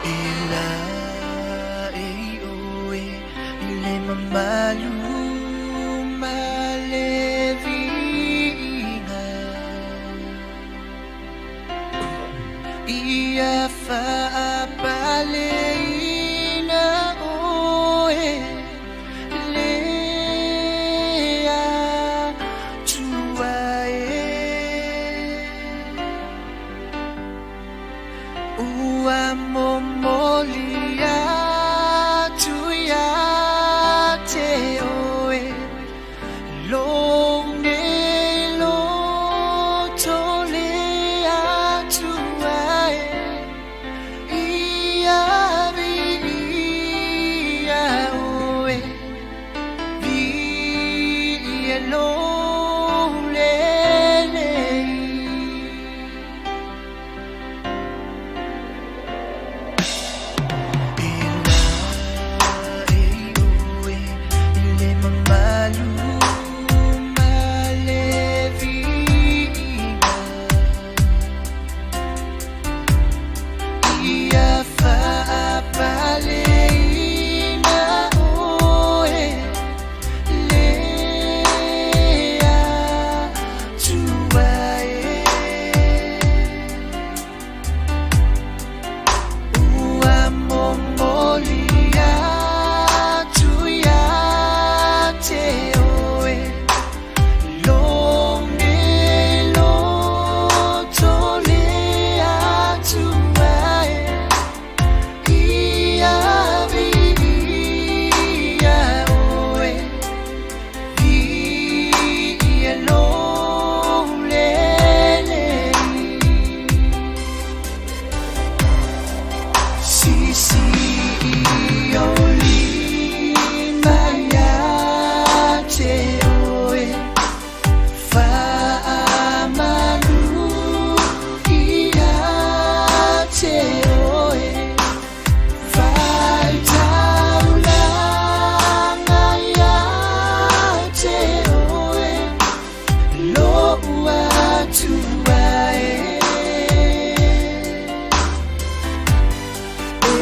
E la e i oe i le mamalu ma le viiga. Ia faapaleina oe le Atua e. Ua momoli atu ia te oe lou nei loto le Atua e. Ia viia oe, viia lou lelei. E la e i oe i le mamalu ma le viiga. Ia faapaleina oe le Atua e. Ua momoli atu ia te oe lou nei loto le Atua e. Ia viia oe, viia lou lelei. Sisii ou lima ia te oe, faamalu ia te oe, faitaulaga ia te oe, lou Atua e.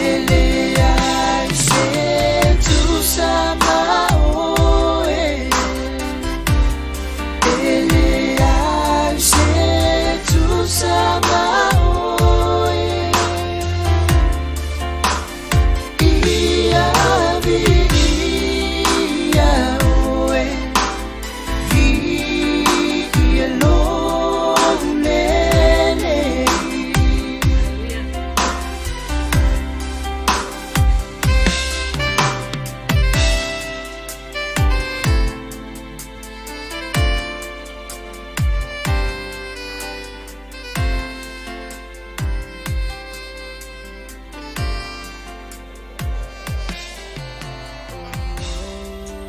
E leai se tusa ma oe, e leai se tusa ma oe. Ia viia oe, viia lou lelei.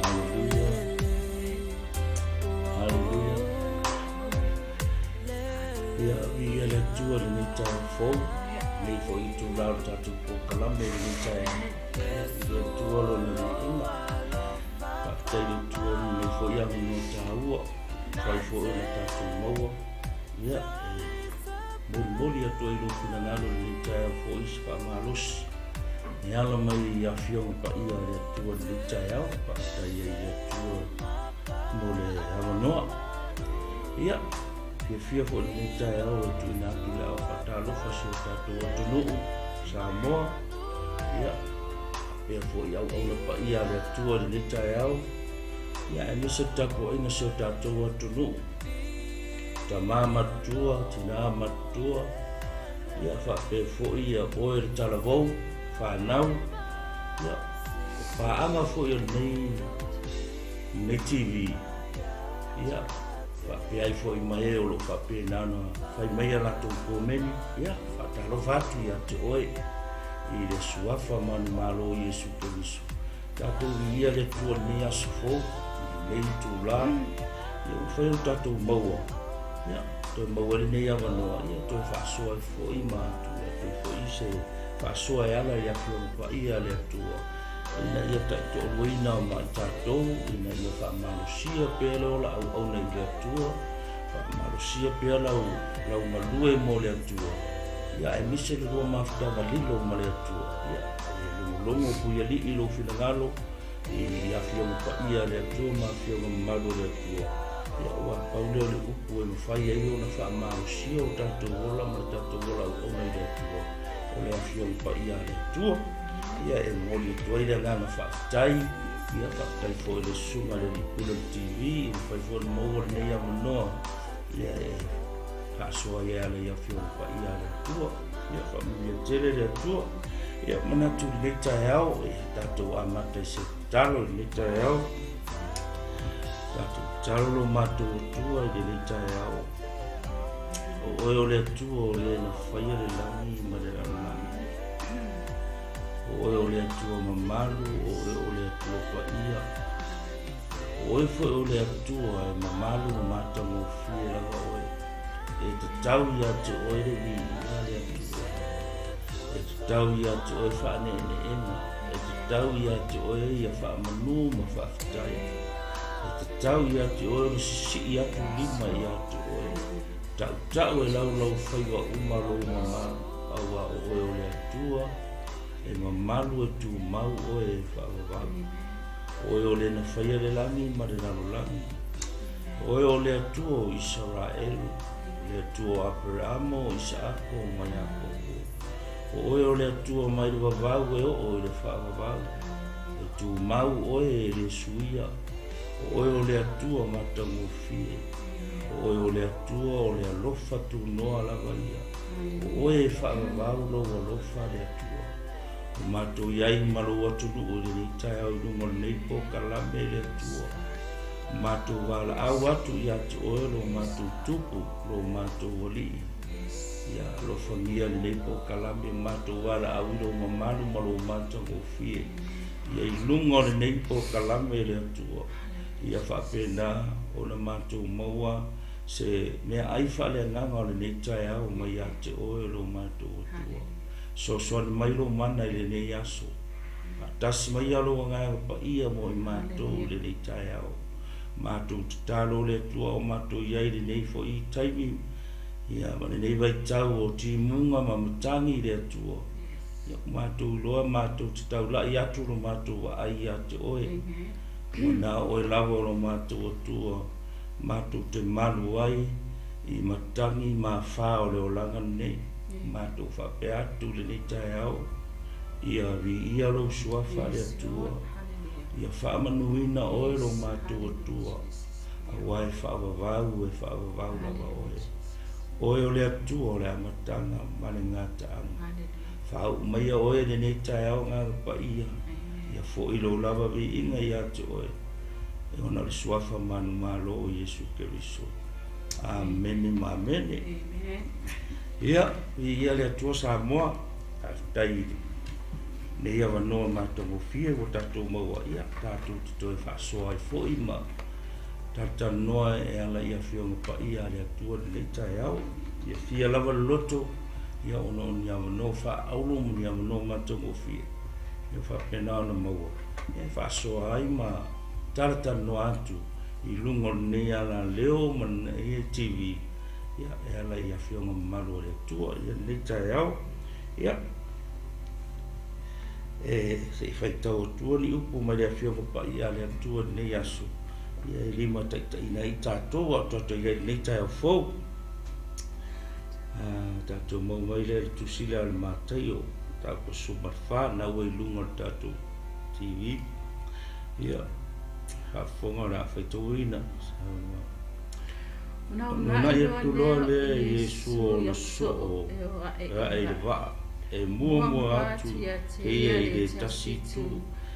Haleluia, haleluia. Ia, viia le Atua i lenei taeao fou, lenei foi itulā o le tatou polokalame i lenei taeao. Ia, i le Atua lona viiga. Faafetai i le Atua mo lenei foi avanoa taua, mafai foi ona tatou maua. Ia, e molimoli atu ai lou finagalo i lenei taeao foi i se faamalosi e ala mai i afioga paia a le Atua i lenei taeao. Faafetai ai i le Atua mo le avanoa. Ia, fiafia foi i lenei taeao e tuuina atu le ao faatalofa si o tatou atunuu Samoa. Ia, faapea foi auauna paia a le Atua i lenei taeao. Ia, aemaise le tapuaiga si o tatou atunuu. Tama matutua, tina matutua, ia faapea foi ia oe le talavou, whanau, ia, o paaga foi o lenei TV, ia, faapea ai foi ma e o loo faapena ona fai mai a latou komeni, ia, faatalofa atu ia te oe i le suafa manumalo o Iesu Keriso. Tatou viia le Atua i lenei aso fou, i lenei itulā, ia ua mafai ona tatou maua, ia, toe maua ai lenei avanoa, ia, toe faasoa ai foi ma tuu atu ai foi se faasoa e ala i afioga paia a le Atua, ina ia taitoaluaina ma i tatou, ina ia faamalosia pea le ola auauna i le Atua, faamalosia pea lau galue mo le Atua. Ia, aemaise le lua mafutaga lilo ma le Atua. Ia, e logologo puialii lou finagalo i afioga paia a le Atua ma afioga mamalu a le Atua. Ia, aua pau lea o le upu e mafai ai ona faamalosia o tatou ola ma le tatou ola auauna i le Atua, o le afioga paia a le Atua. Ia, e momoli atu ai le agaga faafetai. Ia, faafetai foi i le susuga i le Alii Pule o le TV, ua mafai foi ona maua lenei avanoa. Ia, e faasoa ai e ala i Afioga Paia a le Atua. Ia, faamanuia tele le Atua. Ia, manatu i lenei taeao, ia tatou amata i se tatalo i lenei taeao. Tatou tatalo lo matou Atua i lenei taeao. O oe o le Atua o le na faia le lagi ma le lalolagi. O oe o le Atua mamalu, o oe o le Atua paia. O oe foi o le Atua e mamalu ma matagofie lava oe. E tatau ia te oe le viiga le Atua. E tatau ia te oe faaneeneega. E tatau ia te oe ia faamanu ma faafetai. E tatau ia te oe ona sisii atu lima ia te oe. Tautau e laulau faiva uma lou mamalu, aua o oe o le Atua e mamalu e tumau oe e faavavau. O oe o le na faia le lagi ma le lalolagi. O oe o le Atua o Isaraelu, le Atua o Aperamo, o Isaako ma Iakopo. O oe o le Atua mai le vavau e oo i le faavavau. E tumau oe e le suia. O oe o le Atua matagofie. O oe o le Atua o le alofa tunoa lava ia. O oe e faavavau lou alofa le Atua. Ua matou i ai ma lou atunuu i lenei taeao i luga o lenei polokalame le Atua. Ua matou valaau atu ia te oe lo matou Tupu, lo matou Alii. Ia alofagia lenei polokalame, matou valaau i lou mamalu ma lou matagofie. Ia i luga o lenei polokalame le Atua. Ia faapena ona matou maua se meaai faaleagaga o lenei taeao mai ia te oe lo matou Atua. Fesoasoani mai lou mana i lenei aso. Faatasi maia lou Agaga Paia mo i matou i lenei taeao. Matou tatalo le Atua o matou i ai i lenei foi taimi, ia, ma lenei vaitau o timuga ma matagi i le Atua. Ia, ua matou iloa matou te taulai atu lo matou vaai ia te oe. Ua na o oe lava o lo matou Atua, matou te malu ai i matagi ma afa o le olaga lenei. Matou faapea atu i lenei taeao, ia viia lou suafa le Atua, ia faamanuina oe lo matou Atua, aua e faavavau, e faavavau lava oe. Oe o le Atua o le amataga ma le gataaga. Faauu maia oe i lenei taeao Agaga Paia, ia foi lou lava viiga ia te oe, e ona o le suafa manumalo o Iesu Keriso. Amene ma amene. Ia, viia le Atua Samoa, faafetai i lenei avanoa matagofie ua tatou maua, ia tatou te toe faasoa ai foi ma talatalanoa e ala i Afioga Paia a le Atua i lenei taeao. Ia fia lava le loto, ia ona o ni avanoa faaauro ma ni avanoa matagofie, ia faapena ona maua e faasoa ai ma talatalanoa atu i luga o lenei alaleo ma lenei TV, ia, e ala i Afioga mamalu a le Atua ia lenei taeao. Ia, e se i faitau atua ni upu mai le Afioga Paia a le Atua i lenei aso, ia e limataitaiina ai tatou a o tatou i ai i lenei taeao fou. Tatou mau mai lea i le tusi lea a le Mataio, mataupu 14, na ua i luga o le tatou TV. Ia, faafofoga o le a faitauina. Ona uunai atu loa lea e Iesu ona soo e ae i le vaa, e muamua atu te ia i le tasi itu,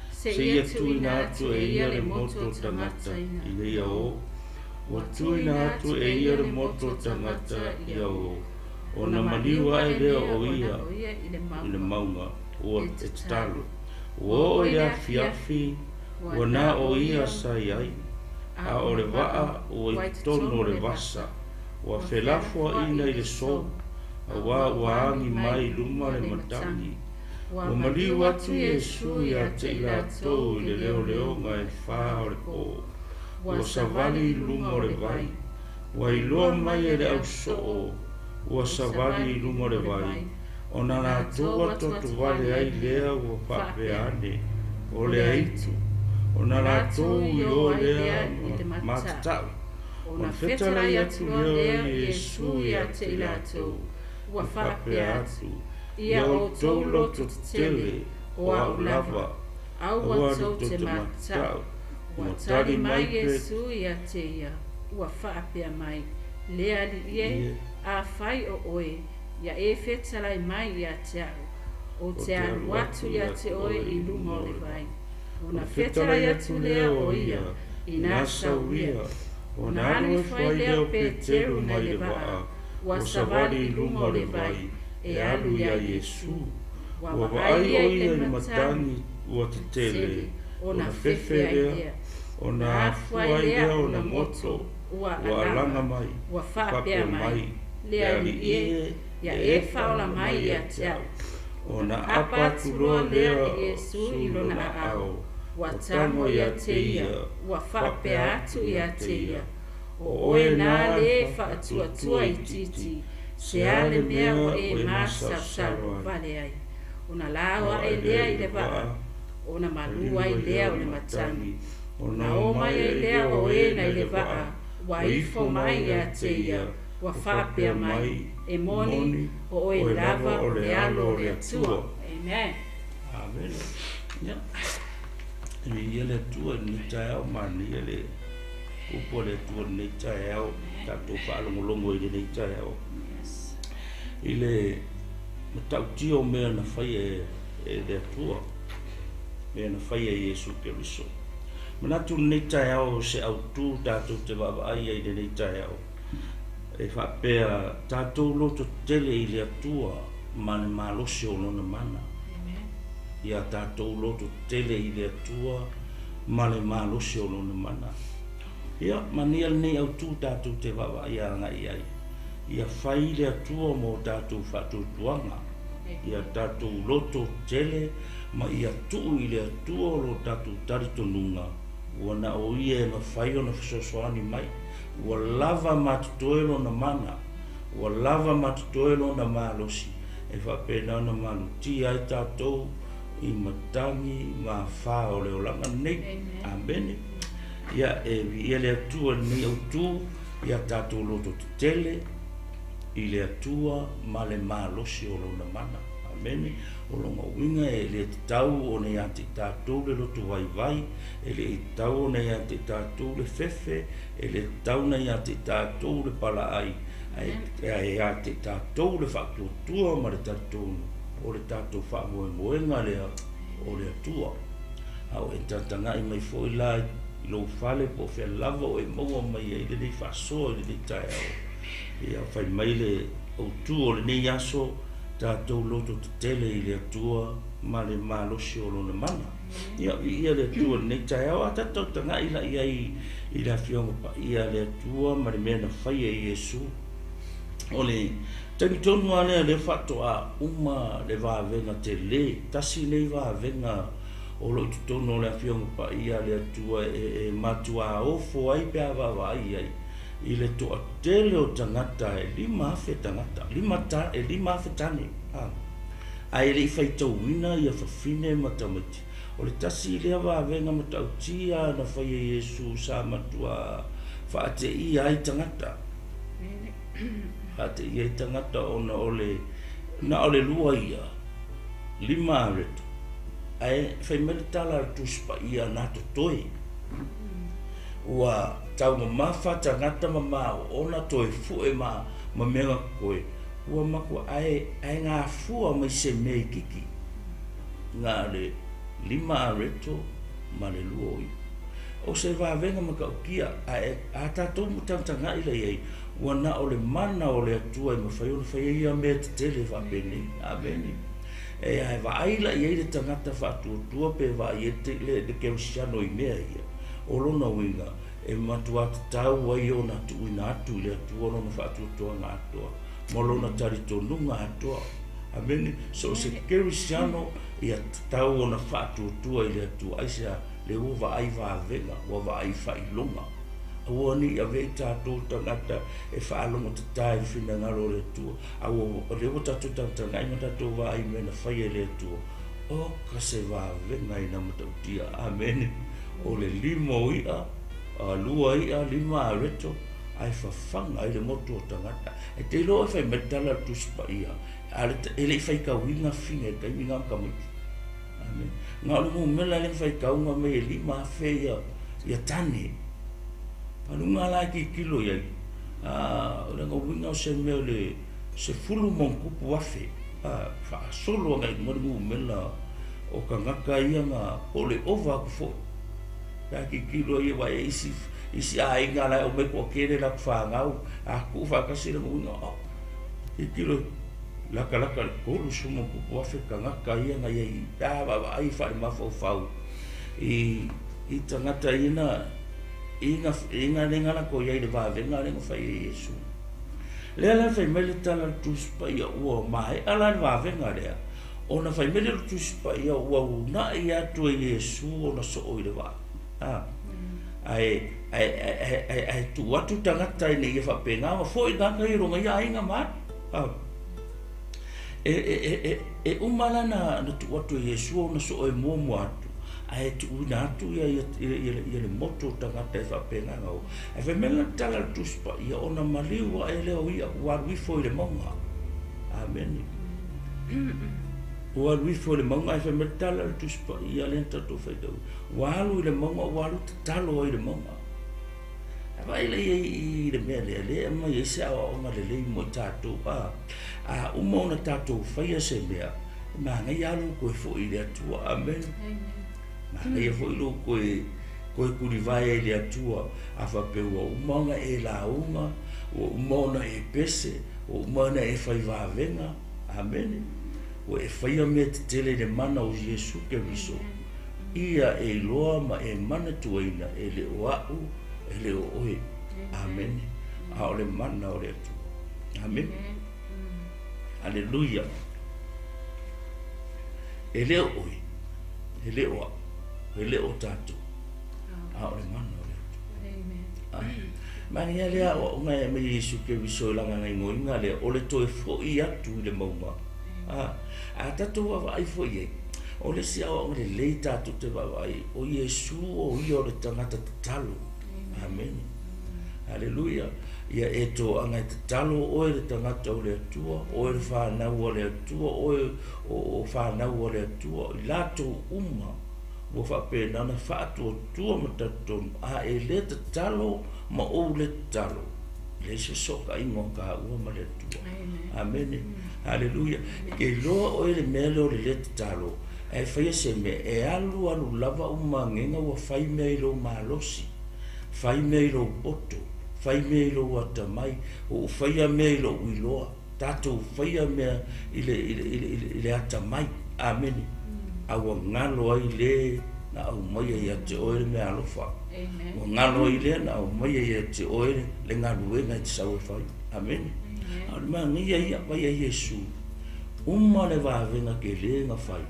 seia tuuina atu e ia le moto tagata ina ia o. Ua tuuina atu e ia le moto tagata ia o, ona maliu ae lea o ia i le mauga, ua e tatalo. Ua oo i le afiafi, ua na o ia sa i ai, a o le vaa ua i totonu o le vasa, ua felafoaiina i le sou, aua ua agi mai i luma le matagi. Ua maliu atu Iesu ia te i latou i le leoleoga e fa o le po, ua savali i luma o le vai, ua iloa mai e le ausoo Ua savali i luga o le vai, ona latou atuatu vale ai lea ua faapea ane, O le aitu. Ona latou i o lea matatau. Ona fetalai atu lea o Iesu ia te i latou, ua faapea atu, Ia outou loto tetele, o au lava, aua tou te matatau. Ua tali mai Iesu ia te ia, ua faapea mai, Le Alii e, afai o oe, ia e fetalai mai ia te au, ou te alu atu ia te oe i luga o le vai. Ona fetalai atu lea o ia, inā sau ia. Ona alu ifo ai lea o Peteru mai le vaa, ua savali i luga o le vai, e alu iā Iesu. Ua vaai ʻo ia i le matagi ua tetele, ona fefe lea, ona afua ai lea ona moto, ua alaga mai, Ua faapea faapea mai, mai, Le Le Alii Alii e, e, ia ia e e faaola faaola mai mai ia ia te te au. au. Ona Ona apa apa atu atu loa loa lea lea e o Iesu Iesu i i lona lona aao, aao, ua ua tago tago ia ia te te ia, ia, ua faapea faapea atu atu ia ia te te ia, ia, O O oe oe na na e le faatuatua faatuatua itiiti, itiiti, se se a a le le mea mea ua ua e e masalosalo masalosalo ai. vale ai. Ona lao Ao aʻe ae lea lea i i le le vaa, vaa, ona malu maliu ai ai lea lea o o le le matagi. matagi, ona Ona o o mai mai ai ai lea lea o o e e na nai i le le vaa, vaa, ua ua ifo ifo mai mai ia ia te te ia, ia, ua ua faapea faapea mai, mai, E moni, Moni, o oe oe lava lava o o le le Alo Alo o o le le Atua. Atua. Amen. Amene. Ia, viia le Atua i lenei taeao, manaia le upu a le Atua i lenei taeao, tatou faalogologo i lenei taeao. Yes. I le matautia o mea na faia e, e le Atua, mea na faia e Iesu Keriso. Manatu lenei taeao se autū tatou te vaavaai ai i lenei taeao. E faapea tatou loto tele i le Atua ma le malosi o lona mana. Amen. Ia tatou loto tele i le Atua ma le malosi o lona mana. Ia, mania lenei autū tatou te vaavaai agai ai. Ia fai le Atua mo tatou faatuatuaga. Ia tatou loto tele ma ia tuu i le Atua lo tatou talitonuga ua na o ia e mafai ona fesoasoani mai. Ua lava ma totoe lona mana, ua lava ma totoe lona malosi e faapena ona malutia ai tatou i matagi ma afa o le olaga lenei. Amen. Amene. Ia e viia le Atua i lenei autū, ia tatou loto tetele i le Atua ma le malosi o lona mana. Amene. O lona uiga e le tatau ona ia te i tatou le loto vaivai, e le tatau ona ia te i tatou le fefe, e le tatau ona ia te i tatou le palaai, ae ia te i tatou le faatuatua ma le talitonu o le tatou faamoemoega lea o le Atua. A o e tagatagai mai foi la i lou fale po o fea lava o e maua mai ai lenei faasoa i lenei taeao. Ia fai mai le autū o lenei aso, tatou loto tetele i le Atua ma le malosi o lona mana. Ia viia le Atua i lenei taeao, a tatou tagai la i ai i le Afioga Paia a le Atua ma le mea na faia e Iesu. O le taimi tonu lava lea lea faatoa uma le vavega tele, tasi lenei vavega o lo o i totonu o le Afioga Paia a le Atua e matuā ofo ai pe a vaavaai ai i le toatele o tagata e 5,000 tagata, e 5,000 tane, ae le i faitauina ia fafine ma tamaiti. O le tasi lea vavega matautia na faia e Iesu sa matuā faateia ai tagata. Faateia ai tagata ona o le na o le lua ia, 5 areto. Ae fai mai le tala a le Tusi Paia na totoe. Ua taumamafa tagata ma maoona toe fue ma mea na totoe. Ua matua ae gafua mai se mea itiiti. Na le 5 areto ma le 2 o ia. O se vavega matautia, ae a tatou tagatagai la i ai, ua na o le mana o le Atua e mafai ona faia ia mea tetele faapenei. Amene. E ae vaai la i ai le tagata faatuatua pe vaai ai le kerisiano i mea ia. O lona uiga e matuā tatau ai ona tuuina atu i le Atua lona faatuatuaga atoa ma lona talitonuga atoa. Amene. So o se kerisiano ia tatau ona faatuatua i le Atua. Aisea, le ua vaai vavega, ua vaai faailoga. Aua ne i avea i tatou tagata e faalogotatā i le finagalo o le Atua, a ua, o lea ua tatou tagatagai ma tatou vaai i mea na faia e le Atua. Oka se vavega i nā matautia. Amene. O le lima o i'a, a lua i'a, lima areto, ae fafaga ai le motu o tagata. E te iloa oe fai mai le tala a le Tusi Paia, a le, e le i faitauina fine i le taimi na o tamaiti. Amene. Na o le numera lea na faitauga mai e 5,000 ia tane. A luga la e tilotilo i ai, a, o le uiga o se mea o le 10+,000, a, faasolo agai i luga le numera o tagata ia na, po o le ova atu foi. Pe a tilotilo ai aua e isi aiga la e omai toatele latou fanau, a tuu faatasi le uiga, oh, tilotilo latalata le 30+,000 tagata ia na iai, pe a vaavaai faale-mafaufau i tagata ia na ina le na latou iai i le vavega lea na fai e Iesu. Lea la fai mai le tala a le Tusi Paia ua maea la le vavega lea, ona fai mai le Tusi Paia ua uunai atu e Iesu ona soo i le vaa. Ae tuu atu tagata ina ia faapena ona foi tagata ia i lona ia aiga ma alu. E uma la na tuu atu e Iesu ona soo e muamua atu, ae tuuina atu ia le motu o tagata e faapena na o. Ae fai mai la le tala a le Tusi Paia, ona maliu ae lea o ia, ua alu ifo i le mauga. Amene. Ua alu ifo i le mauga, ae fai mai le tala a le Tusi Paia lea na tatou faitau. Ua alu i le mauga, ua alu tatalo ai i le mauga. A vaai la ia i le mea lea, lea e aumai ai se aoaoga lelei mo i tatou. A uma ona tatou faia se mea, e manaia lava lou toe foi i le Atua. Amene. Manaia foi lou toe tulivae i le Atua. A faapea ua uma ona e lauga, ua uma ona e pese, ua uma ona e fai vavega. Amene. Ua e faia mea tetele i le mana o Iesu Keriso. Ia e iloa ma e manatuaina e le o a'u, e le o oe. Amene. A o le mana o le Atua. Amene. Aleluia. E le o oe, e le o a'u, e le o tatou, a o le mana o le Atua. Amen. Manaia lea aoaoga e aumai e Iesu Keriso i lana gainoiga lea, o le toe fo'i atu i le mauga. A tatou vaavaai foi i ai, o le isi aoaoga lelei tatou te vaavaai, o Iesu o ia o le tagata tatalo. Amene. Aleluia. Ia e toaga e tatalo oe le tagata o le Atua, oe le fanau a le Atua, oe o fanau a le Atua, i latou uma ua faapena ona faatuatua ma talitonu, a e le tatalo ma ou le tatalo, e leai se sootaiga o taua ma le Atua. Amene. Aleluia. E te iloa oe le mea lea o le le tatalo, ae faia se mea, e alu alu lava umagega ua fai mea i lou malosi, fai mea i lou poto, fai mea i lou atamai, ua ou faia mea i lou iloa, tatou faia mea i le atamai. Amene. A ua galo ai le na aumaia ia te oe le mea alofa. Ua galo ai le na aumaia ia te oe le galuega e te sau e fai. Amene. A o le manaia ia, vai a Iesu, uma le vavega tele na fai.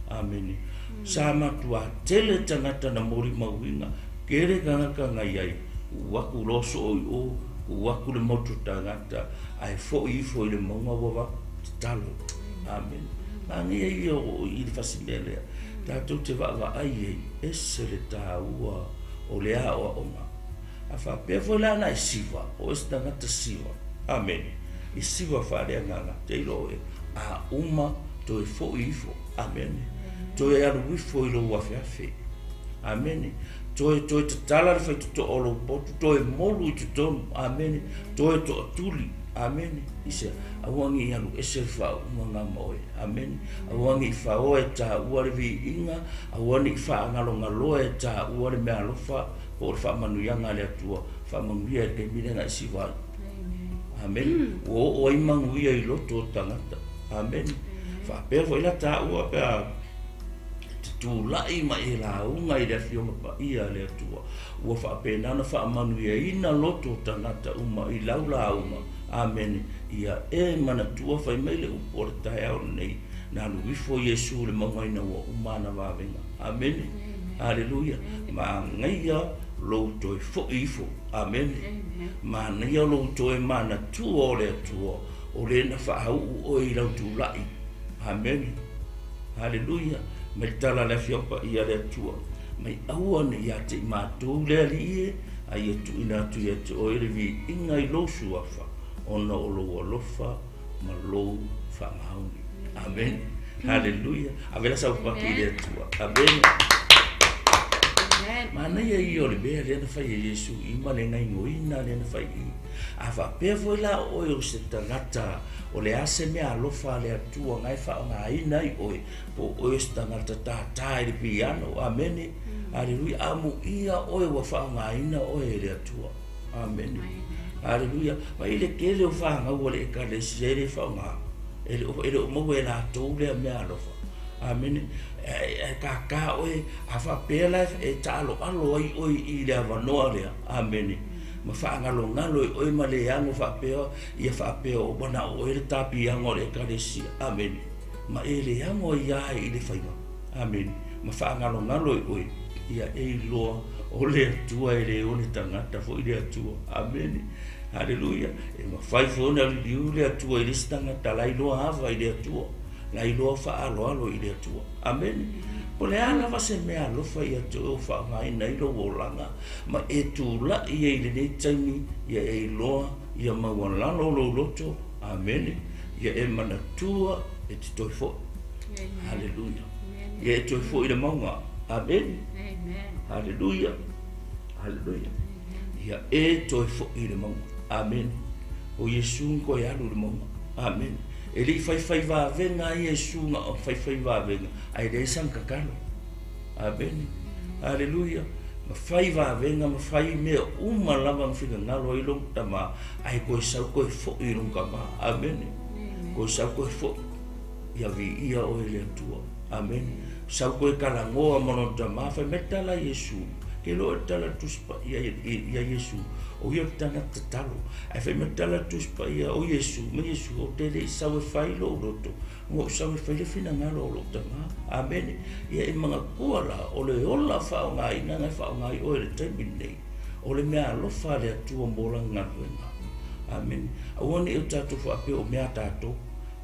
Amene. Sa matua tele tagata na molimauina, tele tagata na iai, tuu atu loa soo i o, tuu atu le motu tagata, ae foi ifo i le mauga ua va tatalo. Amene. Manaia ia o i le fasimea lea, tatou te vaavaai ai, ese le taua o le aoaoga. A faapea foi la na e siva, o oe se tagata siva. Amene. I siva faaleagaga, te iloa oe, a uma toe foi ifo. Amene. Toe alu ifo i lou afeafe. Amene. Toe toe tatala le faitotoa o lou potu, toe molu i totonu. Amene. Toe toatuli. Amene. Isea, aua ne i alu ese le faauuga nga ma oe. Amene. Aua ne i faoa e taua le viiga, aua ne i faagalogaloa e taua le mea alofa, po o le faamanuiaga a le Atua, faamanuia i le taimi lea na e siva ai. Amene. Ua oo ai manuia i loto o tagata. Amene. Faapea foi la taua pe a te tulai ma e lauga i le Afioga Paia a le Atua, ua faapena ona faamanuiaina loto o tagata uma i lau lauga. Amene. Ia e manatua fai mai le upu o le taeao lenei, na alu ifo Iesu i le mauga ina ua uma ana vavega. Amene. Aleluia. Manaia lou toe fo'i ifo. Amene. Manaia lou toe manatua o le Atua o lē na faauu oe i lau tula'i. Amene. Haleluia. Mai le tala a le Afioga Paia a le Atua, mai aua ne i ate i matou le Alii e, a ia tuuina atu ia te oe le viiga i lou suafa, ona o lou alofa ma lou faamaoni. Amene. Haleluia. Ave la saupaki i le Atua. Amene. Manaia ia o le mea lea na fai e Iesu i ma le gaigōina lea na fai i. A faapea foi la o oe o se tagata o le a se mea alofa a le Atua na e faaaogaina ai oe, po o oe o se tagata tātā i le piano. Amene. Aleluia. Amuia oe ua faaaogaina oe e le Atua. Amene. Aleluia. Mai le tele o fanau a le ekalesia e le faaaoga, e le o maua e latou lea mea alofa. Amene. E kākā oe, a faapea la e taaloalo ai oe i le avanoa lea. Amene. Ma faagalogalo e oe ma le ago faapea ia faapea o mana o oe le tapiago o le ekalesia. Amene. Ma e le ago ai ia i le faiga. Amene. Ma faagalogalo e oe ia e iloa o le Atua e le o le tagata foi le Atua. Amene. Haleluia. E mafai foi ona liliu le Atua i le isi tagata la iloa ava i le Atua, la iloa faaaloalo i le Atua. Amene. Po o le a lava se mea alofa ia te oe o faaaogaina ai lou olaga ma e tula'i ai i lenei taimi, ia e iloa ia maualalo lou loto. Amene. Ia e manatua e te toe fo'i. Haleluia. Ia e toe fo'i le mauga. Amene. Haleluia. Haleluia. Ia e toe fo'i le mauga. Amene. O Iesu na toe alu i le mauga. Amene. E le i faifai vavega ai Iesu na o faifai vavega, ae leai sana tatalo. Amene. Haleluia. Ma fai vavega ma fai mea uma lava na finagalo ai lona tamā, ae toe sau toe fo'i i lona tamā. Amene. Toe sau toe fo'i. Ia viia oe e le Atua. Amene. Sau toe talanoa ma lona tamā, fai mai le tala a Iesu. Ke iloa le tala a le Tusi Paia ia Iesu, o ia le tagata tatalo. Ae fai mai le tala a le Tusi Paia, o Iesu, ma Iesu, ou te le i sau e fai lou loto, na ou sau e fai le finagalo o lou tamā. Amene. Ia e manatua la, o le ola faaaogaina na e faaaoga ai oe i le taimi lenei, o le mea alofa a le Atua mo lana galuega. Amene. Aua ne i o tatou faapea o mea a tatou,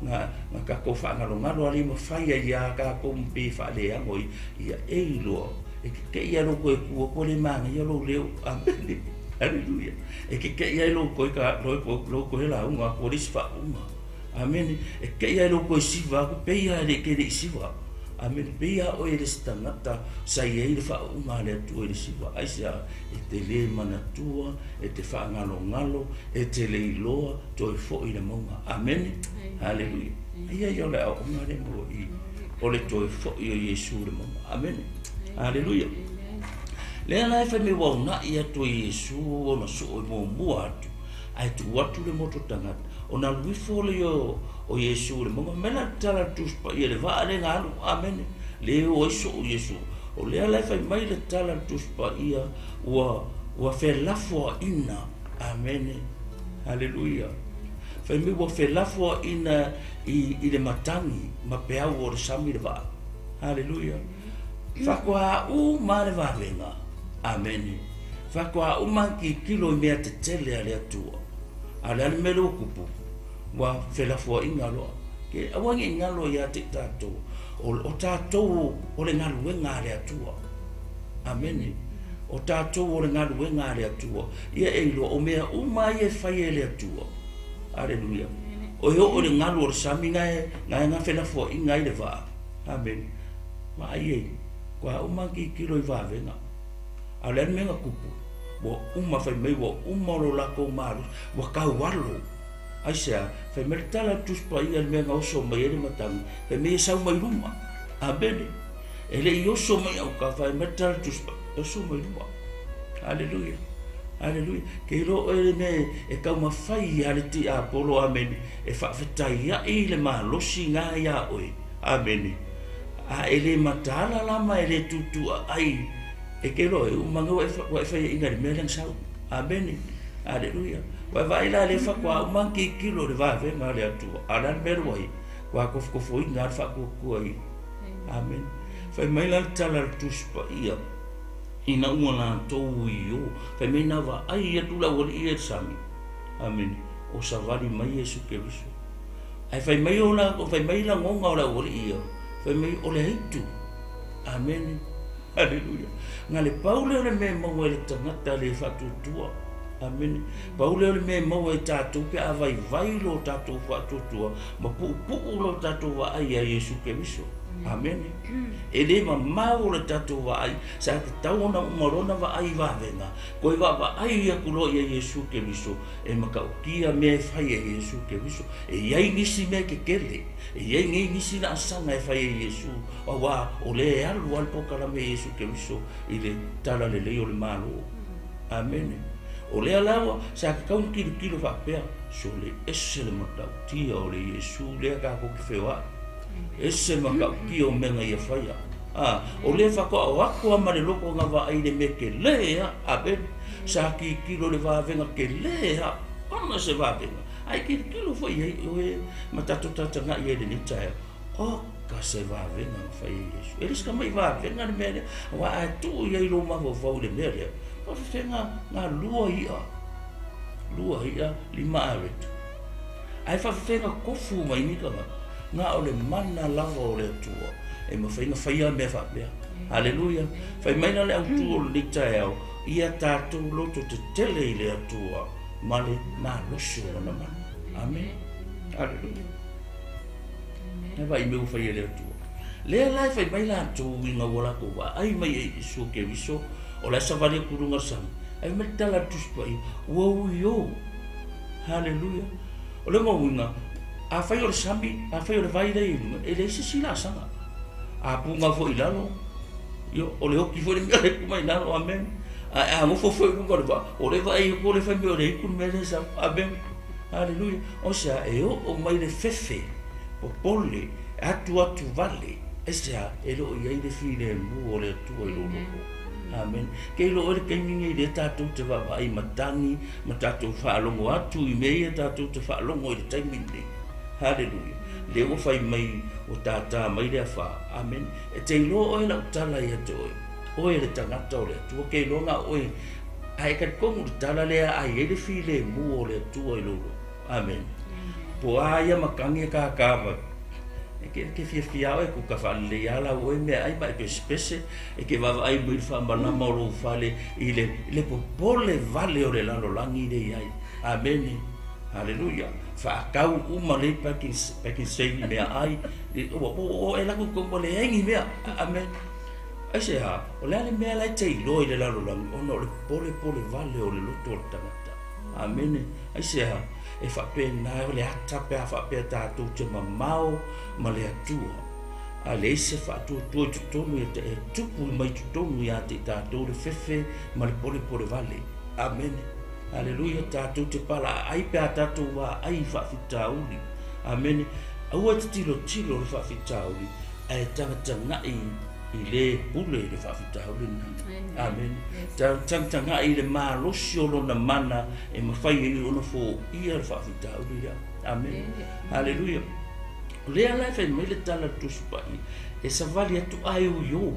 na tatou faagalogalo alii ma fai ai ia tatou ma pei e faaleago ai, ia e iloa, e keke'i lava lou toe tu atu e le manaia lou leo. Amene. Aleluia. E keke'i ai lou toe lou toe lauga atu o le isi faauuga. Amene. E keke'i ai lou toe siva atu pei lava e le te le i siva. Amene. Pei lava oe e le isi tagata sa i ai le faauuga a le Atua i le siva. Aisea? E te lē manatua, e te faagalogalo, e te le iloa, toe fo'i i le mauga. Amene. Haleluia. Ia ia o le aoaoga lea mo i o le toe fo'i o Iesu i le mauga. Amene. Haleluia. Lea la e fai mai ua una'i atu e Iesu ona soo e muamua atu, ae tuu atu le moto tagata, ona alu ifo lea o Iesu i le mauga. Fai mai la le tala a le Tusi Paia, le vaa lea na alu. Amene. Le o ai soo Iesu. O lea la e fai mai le tala a le Tusi Paia, ua felafoaina. Amene. Haleluia. Fai mai ua felafoaina i le matagi ma peau o le sami le vaa. Haleluia. Faatoa uma le vavega. Amene. Faatoa uma tilotilo i mea tetele a le Atua. A o le a le mea lea ua tupu? Ua felafoaiga loa. Ke aua ne i galo ia te i tatou, o tatou o le galuega a le Atua. Amene. O tatou o le galuega a le Atua. Ia e iloa, o mea uma ia e fai e le Atua. Aleluia. O e oo i le galu o le sami na e na felafoaiga ai le vaa. Amene. Vaai ai, faatoa uma ona tilotilo i vavega. A o le a le mea na tupu? Ua uma, fai mai ua uma lo latou malosi, ua taualo. Aisea? Fai mai le tala a le Tusi Paia i le mea na oso mai ai le matagi, fai mai e sau mai luma. Amene. E le i oso mai autafa, fai mai le tala a le Tusi Paia, e oso mai luma. Aleluia. Aleluia. Ke iloa oe le mea e taumafai ia le tiapolo, amene, e faafetaiai le malosi na iā oe. Amene. A e le mataala la ma e le tutuaai, e ke iloa e uma ua e faiaina i le mea lea na sau. Amene. Aleluia. Ua e vaai la le faatoa uma ona tilotilo i le vavega a le Atua. A o le a le mea lea ua i ai? Ua tofotofoina lava le faatuatua i. Amene. Fai mai la le tala a le Tusi Paia. Ina ua latou uiō, fai mai na vaai atu le aualii ia i le sami. Amene. O savali mai Iesu Keriso. Ae fai mai o la, fai mai lagoga o le aualii ia, fai mai o le aitu. Amene. Aleluia. Na le pau lea o le mea e maua e le tagata le faatuatua. Amene. Pau lea o le mea e maua e tatou pe a vaivai lo tatou faatuatua ma puupuu lo tatou vaai ia Iesu Keriso. Amene. E le mamao le tatou vaai, sa tatau ona uma lona vaai i vavega, koe vaavaai atu loa ia Iesu Keriso, e matautia mea e fai e Iesu Keriso. E i ai nisi mea tetele, e i ai nei nisi laasaga e fai e Iesu, auā o lea e alu lava le polokalame a Iesu Keriso i le talalelei o le Malo. Amene. O lea lava sa tatau ona tilotilo faapea, sole ese le matautia o le Iesu lea tatou te feoai. Ese le matautia o mea na ia faia. A, o lea faatoa o atu lava ma le loto na vaai i le mea tele a. Amene. Sa tilotilo i le vavega tele a. Ona se vavega. Ae tilotilo foi i ai oe ma tatou tagatagai ai i lenei taeao. Oka se vavega na fai e Iesu. E le se tamai vavega le mea lea, aua a tuu i ai lou mafaufau i le mea lea, faafefea na lua i'a, lua i'a, lima aveta. Ae faafefea na tofu mai nei tagata, na o le mana lava o le Atua e mafai ona faia mea faapea. Haleluia! Fai mai la le autu o lenei taeao, ia tatou loto tetele i le Atua ma le malosi o lona mana. Amene. Haleluia! E vaai mea ua fai e le Atua. Lea la e fai mai latou ina ua latou vaai mai e Iesu Keriso, o la e savali atu i luga o le sami, ae fai mai le tala a le Tusi Paia, ua uiō. Haleluia. O le uiga, afai o le sami, afai o le vai lea i luga, e leai se isi laasaga. A puga foi i lalo, ia, o le oti foi le mea e mai i lalo, amen. Ae a nofo foi i luga o le vaa, o le vaai atu o le fai mai o le aitu le mea lea e sau, amen. Haleluia. O se a, e oo mai le fefe, popole, atu atu vale, aisea? E le o i ai le filemu o le Atua i lou loto. Amen. Ke iloa oe le taimi nei lea tatou te vaavaai matagi ma tatou faalogo atu i mea ia tatou te faalogo i le taimi lenei. Haleluia. Lea ua fai mai ua tātā mai le afa. Amen. E te iloa oe lau tala ia te oe, oe le tagata o le Atua, ke iloa na o oe ae e talitonu i le tala lea a i ai le filemu o le Atua i lou loto. Amen. Po o a ia matagi e kākā mai, e ke, ke fiafia oe, kuka faalelei lava lau oe meaai ma e pesepese, e ke vaavaai mai i le faamalama o lou fale i le, i le popole vale o le lalolagi lea i ai. Amene. Haleluia. Faatau uma lei packing, packing save i meaai, ua, ua, ua e laku kou ua leai ni mea. Amene. Aisea? O le a le mea la e te iloa i le lalolagi ona o le polepole vale o le loto o le tagata. Amene. Aisea? E faapena o le ata pe a faapea tatou te mamao ma le Atua, a leai se faatuatua i totonu ia te, e tupu mai totonu ia te i tatou le fefe ma le polepole vale. Amene. Aleluia. Tatou te palaaai pe a tatou vaai i faafitauli. Amene. Aua e te tilotilo i le faafitauli, ae tagatagai i le pule i le faafitauli lena. Amene. Tagatagai i le malosi o lona mana e mafai ai ona foia le faafitauli lea. Amene. Haleluia. O lea la e fai mai le tala a le Tusi Paia, e savali atu ae uiō.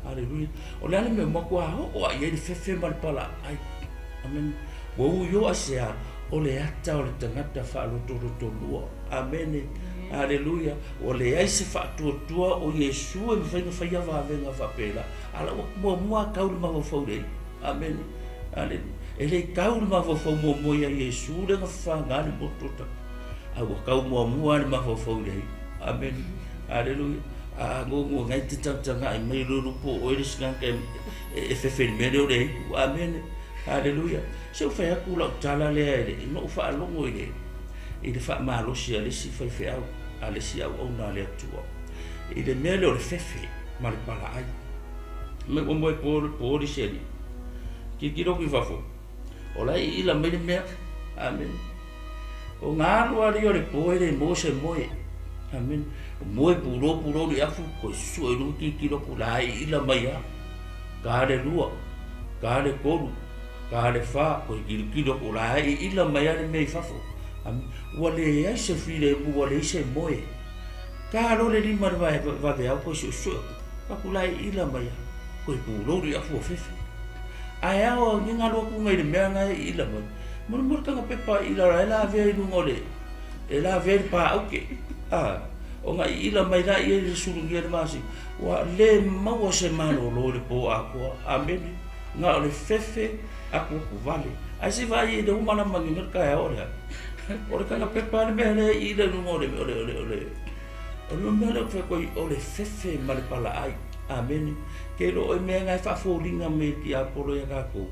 Haleluia. O le a le mea ua matua oo lava i ai le fefe ma le palaaai. Amene. Ua uiō aisea? O le ata o le tagata faalotolotolua. Amene. Aleluia. Ua leai se faatuatua o Iesu e mafai ona faia vavega faapela. A la ua muamua lava tau le mafaufau i le Alii. Amene. Aleluia. E le tau le mafaufau muamua ia Iesu lea na fafaga le motu o tagata. A ua tau muamua lava le mafaufau i le Alii. Amene. Aleluia. A gogo ngai te tagatagai mai lo lupo o oe le isi tagata e fefe i le mea lea o le aitu. Amene. Aleluia. Se ua fai atu lau tala lea i le, na ou faalogo i le, i le faamalosi a le isi faifeau, a le isi auauna a le Atua, i le mea lea o le fefe ma le palaai. Mai ua moe po, po le isi alii. Tilotilo atu i fafo, o la e iila mai le mea. Amene. O ngā alu alii o le po e le maua se moe. Amene. O moe pulo pulo le afu, koe sue i luga tilotilo atu, la e iila mai lava. Ka le lua, ka le tolu, ka le fa, koe tilotilo atu, la e iila mai lava le mea i fafo. Amene. Ua leai se filemu, ua leai se moe. Ka loa le lima i le vaveao koe suesue atu, atu la e iila mai lava. Koe pulou le afu o fefe. Ae ao ni ngā loa kunga i le mea ngai i ila mai. Mo mo kanga pepa i la e la vea i lunga o le e la vea i le pāuke. Ah, o ngā i ila mai la i e le sulungia le masi. Ua le maua se malolo le pō akoa. Amene. Ngā o le fefe aku aku vale. Ai se vai e le umana mangi ngar ka o le. O le kanga pepa le mea le i le lunga o le o le o le o le. O le mea le o le fefe ma le pala ai. Amene. Ke lo e mea ngai faafolinga me ki apolo ia kākou.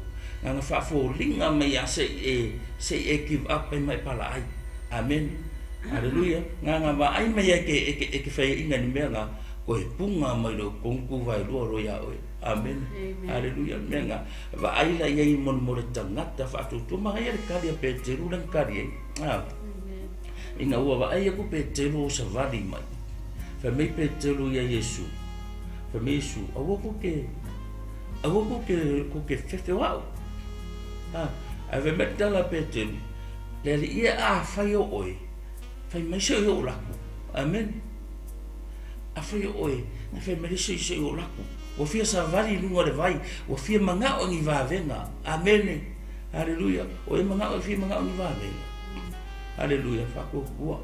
Ngā faafolinga me ia se e give up e mai pala ai. Amen. Hallelujah. Ngā ma ai mai e ke whai inga ni mea ngā koe punga mai lo kongku vai lua ro ia oe. Amen. Hallelujah. Mea ngā va ai la ia i mon more tangata whaatutu maha ia le kari a Peteru lang kari e. Inga ua va ai aku Peteru o savali mai. Whai mai Peteru ia Yesu. Whai mai Yesu, aua ko ke fefe wau. Ai whai mai tala Peteru, le ali ia a whai o oe, whai mai se o laku. Amen. A whai o oe, whai mai se o laku. Ua fia savali lunga le vai, ua fia mangao ni vavenga. Amen. Hallelujah. O e mangao fia mangao ni vavenga. Hallelujah. Whakokua.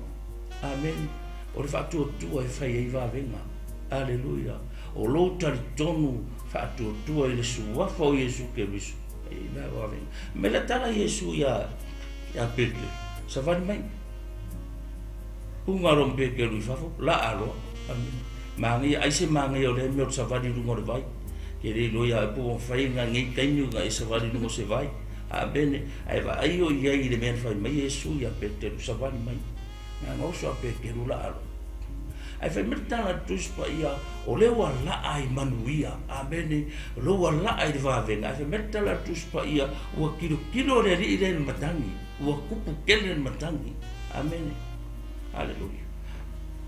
Amen. O le whaatuatua e whai ei vavenga. Hallelujah. O lou talitonu whaatuatua i le suafa o Yesu Keriso. E la vavenga. Me la tala Yesu ia Peter. Savali mai. Punga rompe ke lui fafo. La aloa. Amen. Mangai, ai se mangai o le mea o savali lunga o le vai. Ke le loia e pua whai ngā ngei kaimi ngā e savali lunga o se vai. Amene. Ai va ai o ia i le mea whai mai Yesu ia Peteru savali mai. Ngā ngoso a Peteru la aloa. Ai whai mai tala tuspa ia o le ua la ai manuia. Amene. O le ua la ai le vavenga. Ai whai mai tala tuspa ia ua kilo kilo le ri le matangi. Ua kupu kele le matangi. Amene. Hallelujah.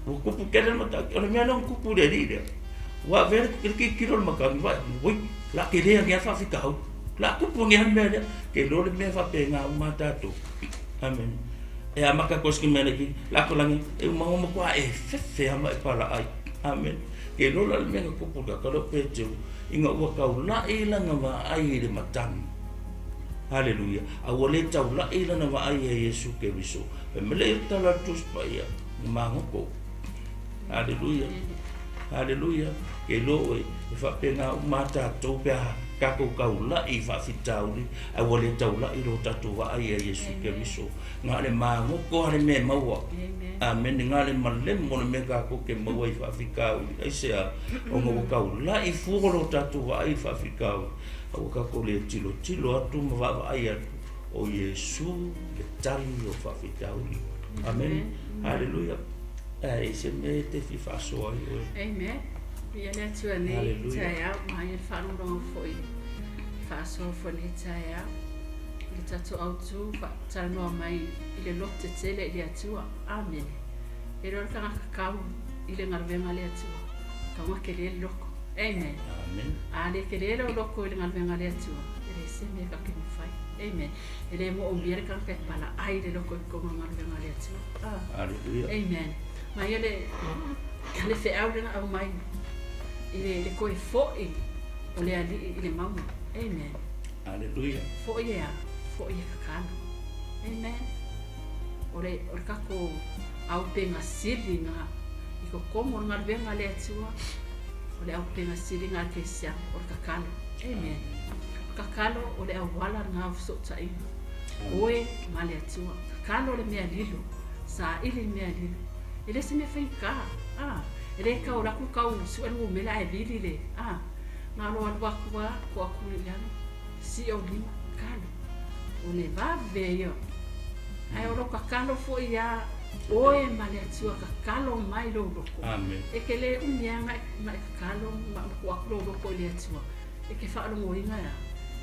Ua kupu kele le matangi. O le mea leo kupu le ri le. Ua vere ki kilo le matangi. Wa ui la ke lea ngea whawhika hau. La kupu ngea mea lea. Ke lo le mea whape ngā umatato. Amen. E a maka koski mea ki la ko langi e uma kwa e fefe ama e pala ai. Amen. Ke lola le mea kupu ka kalo Peteru inga ua kau la e langa va ai le matangi. Hallelujah. A ua le tau la e langa va ai e Yesu Keriso. E mele tala tuspa ia mangoko. Hallelujah. Hallelujah. Ke lo e whapenga umata topea kako kau la i whawhitauri a ua le tau la i lo tatu wa ai e Yesu Keriso. Ngā le mangoko ale me maua. Amen. Ngā le malemo le me kako ke maua i whawhikauri. Ai sea, o ngā kau la i furo lo tatu wa ai whawhikauri. A ua kako le tilo tilo atu ma wa ai atu o Yesu le tali o whawhitauri. Amen. Hallelujah. Ai se me te fi whasoa i oe. Amen. Ia le atua nei tae au, mai e whanonga foi. Whasoa foi nei tae au. Le tatou autu whatalanoa mai i le lote tele i le atua. Amen. E rora kanga kau i le ngaluenga le atua. Kaunga ke le loko. Amen. Amen. A le ke le loko i le ngaluenga le atua. E le se mea ka ke mawhai. Amen. E le mo o mia le kanga kai pala ai le loko i konga ngaluenga le atua. Hallelujah. Amen. Mai le le wheau lena au mai i le koe foi o le ali i le maunga. Amen. Hallelujah. Foi ea, foi e kakalo. Amen. O le kako au penga sili ngā i ko komo ngā luenga le atua. O le au penga sili ngā ke sia o le kakalo. Amen. Kakalo o le au wala ngā usotai. Oe ma le atua. Kakalo le mea lilo. Sa ili mea lilo. E le se mea whaika. Ah. E le kau raku kau sualu mela e vili le. Ah. Ngā loa luakua ko aku le lalo. Si o lima kalo. O le vave ia. Ai o lo kakalo foi ia oe ma le atua kakalo mai lo loko. Amen. E ke le umia ngai kakalo ma ko aku lo loko i le atua. E ke whaalongo inga ia.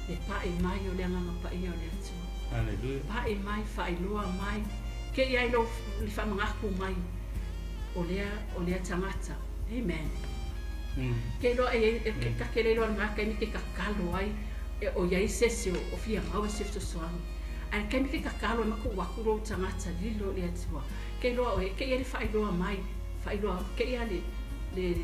E pae mai o le anganga pa ia o le atua. Hallelujah. Pae mai, whaeloa mai. Ke ia i lo le whamangaku mai. O lea tangata. Amen. Ke loa e ka ke le loa ngā kaimi ke kakalo ai. E o ia i sese o fia maua se fesoasoani. Ai kaimi ke kakalo e maku waku lo tangata lilo le atua. Ke loa o e ke ia le whaeloa mai. Whaeloa ke ia le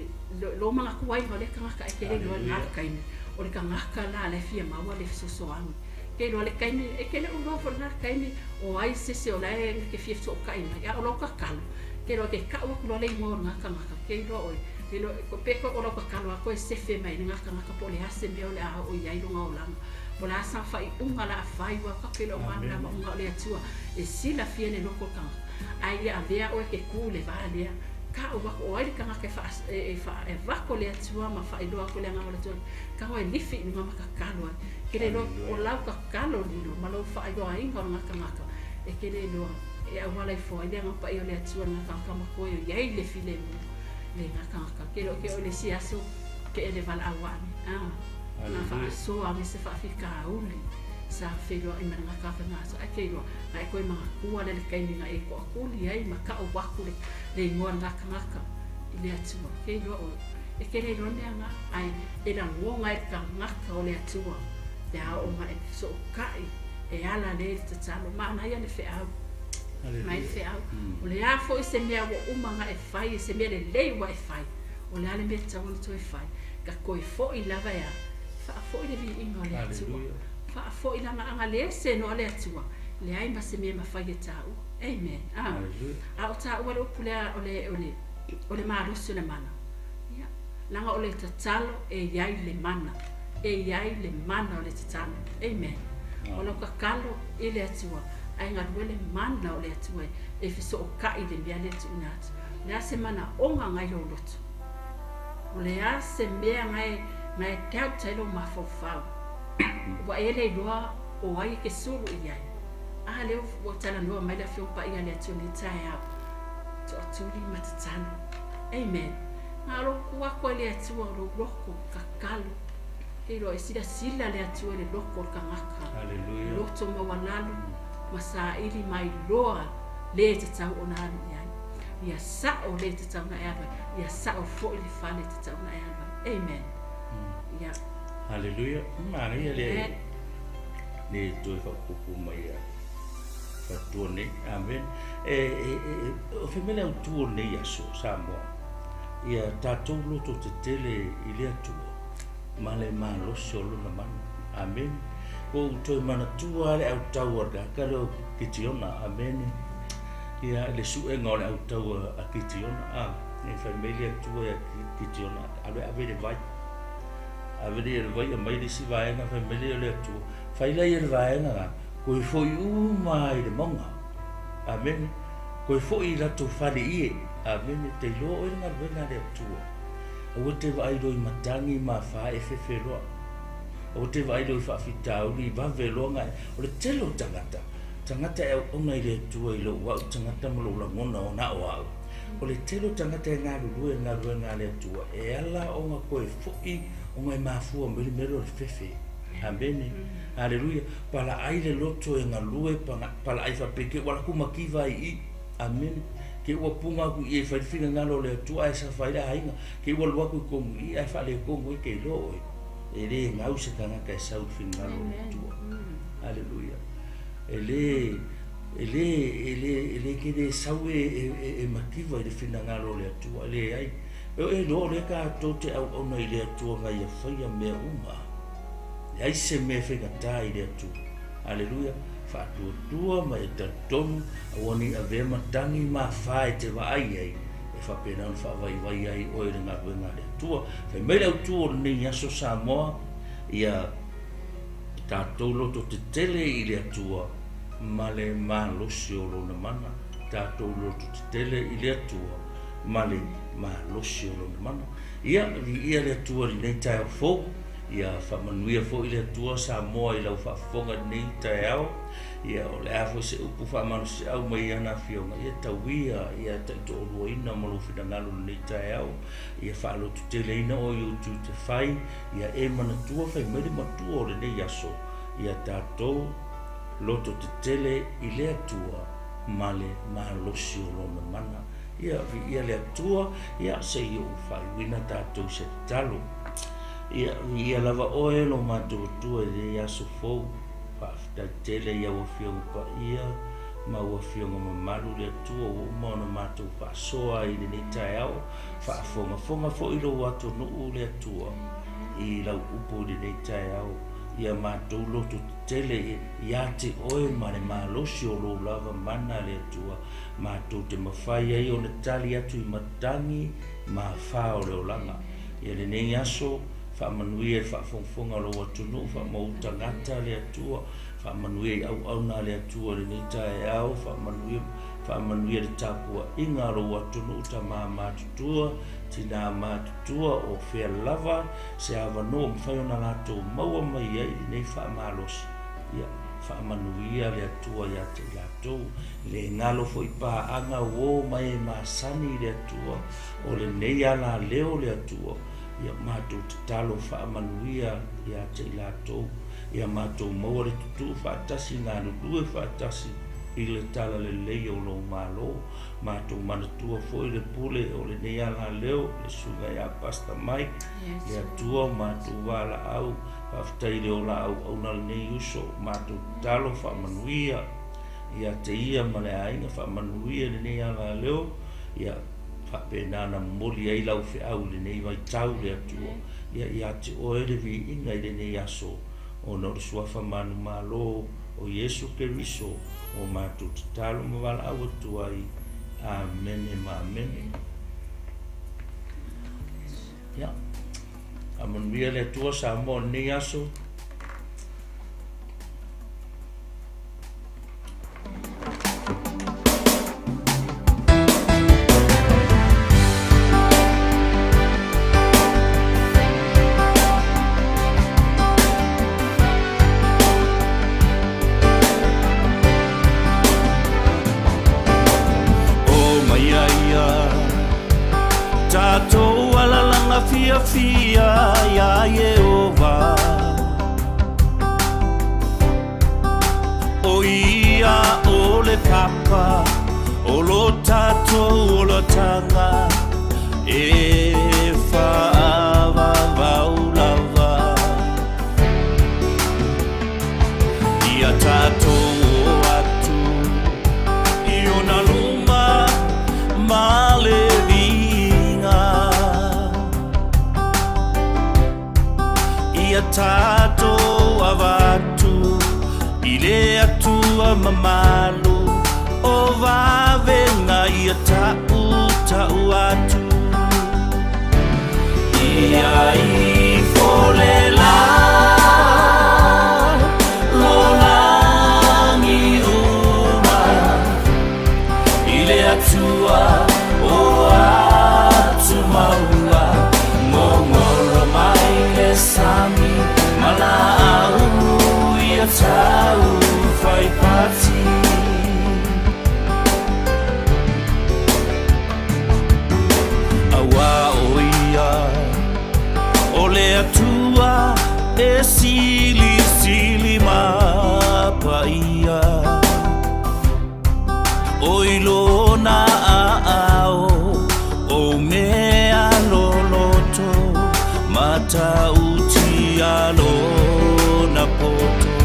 lo mangaku ai ma le kangaka e ke le loa ngā kaimi. O le tagata la le fia maua le fesoasoani. Ke iloa le taimi, e te le o iloa foi i lena taimi o ai se isi o la e na te fia fesootai mai, a o lau tatalo, ke iloa e te tau atu loa le igoa o lena tagata, ke iloa oe, ke iloa, pe o lau tatalo lava toe sefe mai ai lena tagata po o le a se mea o le a oo i ai lona olaga, po o le a sana faaiuga o le a fai, aua tatou te le o malamalama uma o le Atua e silafia le loto o le tagata, ae ia avea oe e te tu i le va lea, tau atu o ai le tagata e faa, e, e, faa, e avatu e le Atua ma faailoa atu le agaga o le Atua, tago e lifi i luga ma tatalo ai. E te le iloa, o lau tatalo lilo ma lou faailoaina o lena tagata, e te le iloa e auala ifo ai le Agaga Paia o le Atua i lena tagata ma toe o i ai le filemu i lena tagata. Ke iloa ke o le isi aso ke ele valaau ane, a, na faasoa ane se faafitauli sa feiloai ma lena tagata i lena aso, ae ke iloa, na e toe manatua lea i le taimi na e toatuli ai ma tau atu le, le igoa o lena tagata i le Atua. Ke iloa oe, e te le iloa le mea na, ae e lagona e le tagata o le Atua pe a oo mai e fesootai e ala lea i le tatalo. Manaia le feau, manaia le feau. O le a foi se mea ua uma ona e fai, se mea lelei ua e fai, o le a le mea e tatau ona toe fai? Ka toe foi lava e a? Faafoi le viiga o le Atua. Faafoi lana agalese noa le Atua, leai ma se mea e mafai e taua. Amen. A o taua le upu lea o le, o le, o le malosi o le mana. Ia, leaga o le tatalo e i ai le mana. E i ai le mana o le tatalo. Amen. O lau tatalo i le Atua, ae galue le mana o le Atua e fesootai i le mea lea e tuuina atu. O le a se manaoga ngai lou loto? O le a se mea ngai, ngai doubt ai lou mafaufau? Ua e le iloa o ai e te sulu i ai. A lea ua talanoa mai le Afioga Paia a le Atua i lenei taeao, toatuli ma tatalo. Amen. Na o lou tu atu ai le Atua o lou loto tatalo. Te iloa e silasila le Atua i le loto o le tagata. Hallelujah. Loto maualalo ma saili mai loa le tatau ona alu i ai. Ia sao le tatau ona e alu ai. Ia sao foi le fale e tatau ona e alu ai. Amen. Ia. Hallelujah. Manaia le le toe faaopoopo mai a faatua nei. Amen. E, e, e, o fai mai le autu o lenei aso, Samoa, ia tatou loto tetele i le Atua ma le malosi o lona mana. Amen. Ua ou toe manatua le autau a le tagata lea o Kitiona. Amen. Ia, le suega o le autau a Kitiona. A, e fai mai le Atua ia Kitiona, alu e ave le vai. Ave lea i le vai, aumai le isi vaega, fai mai lea o le Atua, fai laia le vaega la, koe foi uma i le mauga. Amene. Koe foi i latou fale ie. Amene. Te iloa oe le galuega a le Atua. Aua te vaai loa i matagi ma afa e fefe loa. Aua te vaai loa i faafitauli i vave loa nga o le tele o tagata. Tagata e auauna i le Atua i lou au tagata ma lou lagona o na o au. O le tele o tagata e galulue i le galuega a le Atua, e ala ona toe foi ona e mafua mai le mea lea o le fefe. Amene. Aleluia. Palaai le loto e galue, palaai faapea ke ua alu atu mativa ai i i. Amene. Ke ua punga atu i i e fai le finagalo o le Atua ae safa ai le aiga. Ke ua alu atu i tonu i i ae faaletonu ai ke iloa oe. E le gau se tagata e sau i le finagalo o le Atua. Aleluia. E le E lē, e lē, e lē ke lē sau e, e, e, e mativa i le finagalo o le Atua, e leai. E o e iloa o lea tatou te auauna i le Atua na ia faia mea uma. Leai se mea e faigata i le Atua. Aleluia. Faatuatua ma e talitonu, aua ne i avea matagi ma afa e te vaai ai, e faapena ona faavaivai ai oe i le galuega a le Atua. Fai mai le autu o lenei aso Samoa, ia tatou loto tetele i le Atua, ma le malosi o Lona mana, tatou lototetele i le Atua ma le malosi o Lona mana. Ia, viia le Atua i lenei taeao fou, ia faamanuia foi le Atua Samoa i lau faafofoga i lenei taeao, ia o le a foi se upu faamalosiau mai ana Afioga, ia tauia, ia taitoaluaina ma lou finagalo i lenei taeao, ia faalototeleina oe i ou tiute fai, ia e manatua fai mai le matua o lenei aso, ia tatou loto tetele i le Atua ma le malosi o Lona mana. Ia, viia le Atua, ia, se i ou faaiuina tatou i se tatalo. Ia, viia lava Oe lo matou Atua i lenei aso fou. Faafetai tele i au Afioga paia ma au Afioga mamalu le Atua ua uma ona matou faasoa i lenei taeao, faafogafoga foi lou atunuu le Atua. i lau upu i lenei taeao, ia matou loto tetele ia te oe ma le malosi o lou lava mana le Atua, matou te mafai ai ona tali atu i matagi ma afa o le olaga. Ia lenei aso, faamanuia i le faafogafoga a lou atunuu, faamauu tagata le Atua, faamanuia i auauna a le Atua i lenei taeao, faamanuia, faamanuia i le tapuaiga a lou atunuu, tama matutua, tinā matutua, o fea lava se avanoa ua mafai ona latou maua mai ai lenei faamalosi. Ia, faamanuia le Atua ia te i latou. Le galo foi paaga uo ma e masani i le Atua, o lenei alaleo le Atua, ia matou tatalo faamanuia ia te i latou, ia matou maua le tutuu faatasi, galulue faatasi i le talalelei o lou Malo. Matou manatua foi le pule o lenei alaleo, le susuga ia Pastor Mike, le Atua o matou valaau, faafetai i le ola auauna a lenei uso, matou tatalo faamanuia ia te ia ma le aiga, faamanuia i lenei alaleo, ia faapena ona momoli ai lau feau i lenei vaitau le Atua, ia ia te oe le viiga i lenei aso, ona o le suafa manumalo o Iesu Keriso o matou tatalo ma valaau atu ai. Amene ma amene. Ia, faamanuia le Atua Samoa i lenei aso. O mai ia ia Tatou alalaga fiafia iā Ieova O ia o le papa o lo tatou olataga E faavavau lava Ia tatou o atu i ona luma ma le viiga Ia tatou avatu i le Atua mamalu O vavega ia tautau atu Ia ifo le la lo lagi uma I le Atua o atu maua Gogolo mai le sami ma laau ia tau fai pati Aua o ia o le Atua e silisili ma paia O i lona aao o mea loloto Matautia lona poto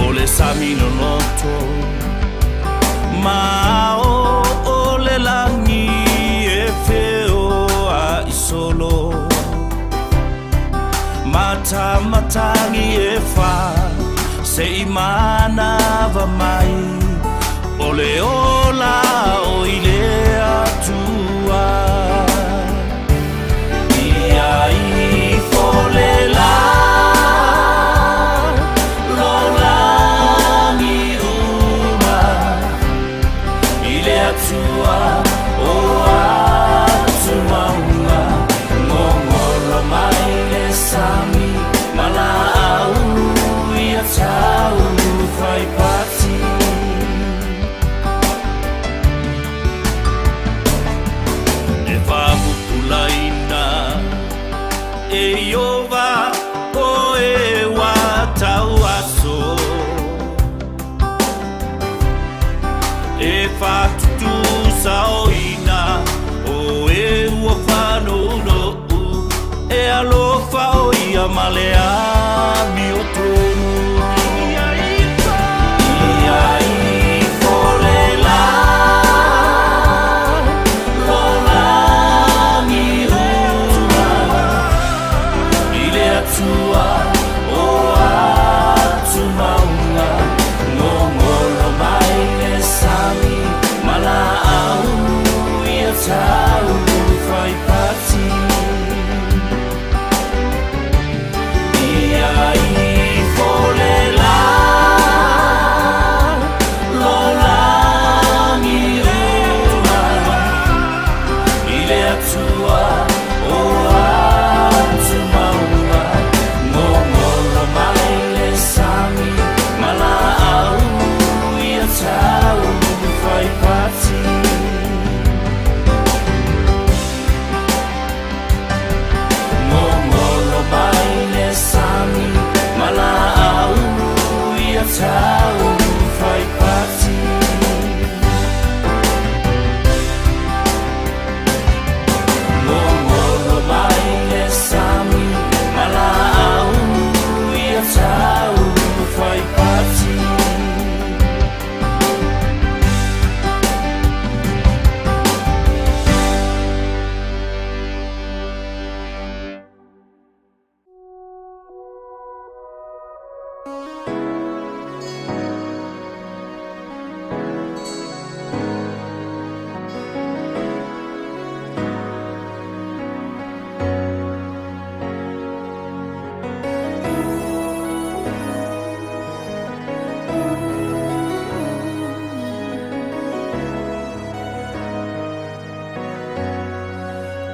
O le sami loloto ma ao o le lagi e feoai solo Matamatagi e fa se i manava mai O le ola o i le Atua Ia ifo le la lo lagi uma I le Atua o atu maua Gogolo mai le sami ma laau ia tau fai pati E faapupulaina e Ieova o e ua tauaso E faatutusaoina o e ua faanounou E alofa o ia ma le amiotonu Ia ifo le la lo lagi le Atua o atu mauga. Gogolo mai le sami ma laau ia tau faipati. Gogolo mai le sami ma laau ia tau faipati. Gogolo mai le sami ma laau ia tau faipati.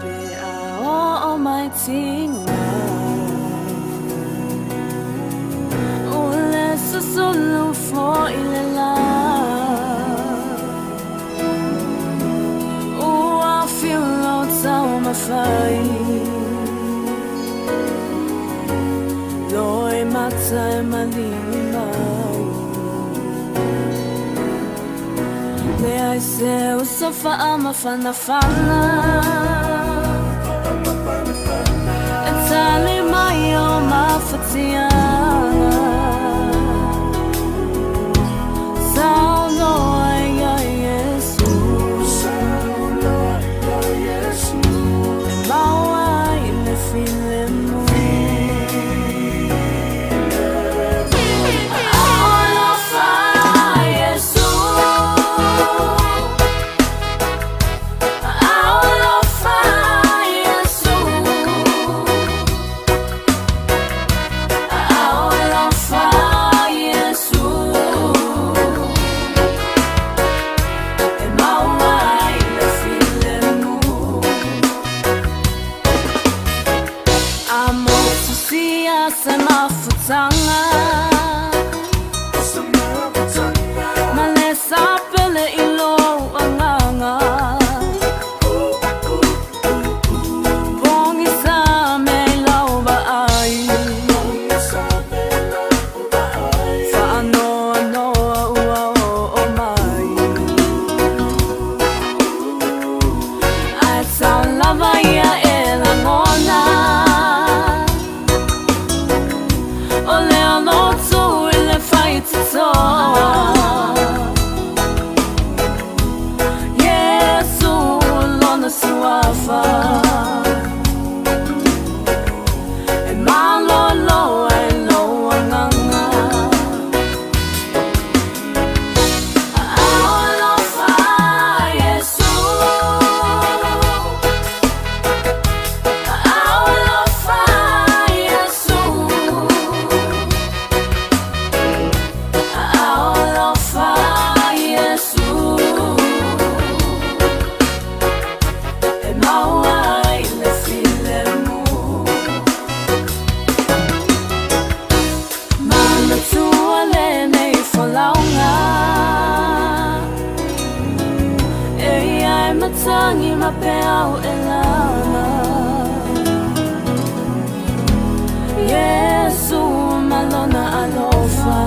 Pe a o mai tinga O le susulu fo i le la Ua whilo tau mawhai Loi mata e malini mai Le ai se usofa ama fana fana E tali mai o mawhatianga Sauloa ia Yesu E maua i le filemu. Alofa Yesu, Alofa Yesu, Alofa Yesu, E maua i le filemu. Amo tusia se mafutanga Ma le sapele i lo anganga Pongi sa me lau ba ai Whaanoa noa ua o o mai Ai tau lava ia e langona O lea lotu i le whaititoa Yesu lona suafa E malolo e lo anganga. Alofa Yesu, Alofa Yesu, Alofa Yesu, E maua i le filemu. Manatua lenei folauga E ia e matangi ma peau e lana Yesu malona alofa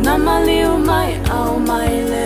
Na maliu mai au mai le